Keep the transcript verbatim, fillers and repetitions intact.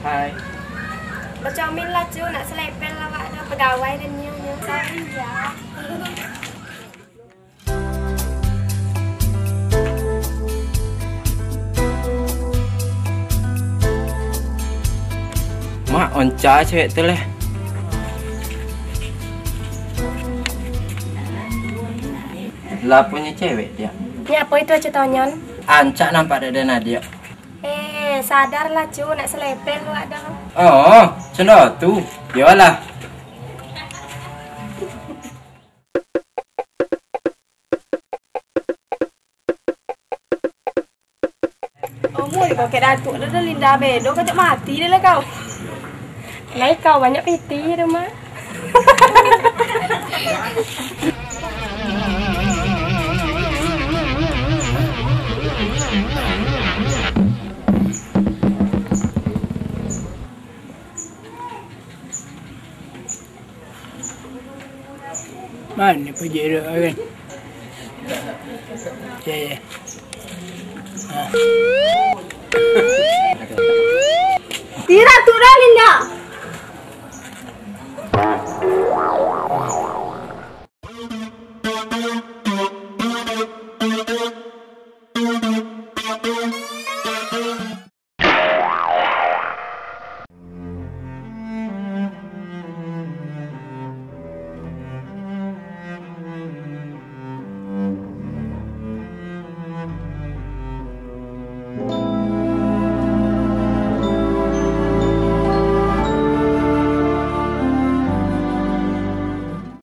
Hai. Bacomin lah, Cu, nak selepel awak tu, pegawai dan nyo, nyo. Sorry, ya. Mak, onca cewek tu leh. Lah punyo cewek, Diak. Ni apo itu, Acu Tonyon? Ancak nampak dek den adiak. Eh, sadarlah, Cu, nak selepel awak tu. Oh, cendo tu. Yolah. Umua di pakek Datuak tu, dah Linda bedo, kacak mati dah lah kau. Lai kau banyak piti di rumah. Mano Pajero kan? Ya, ya. Ha. Tira tu dah, Linda.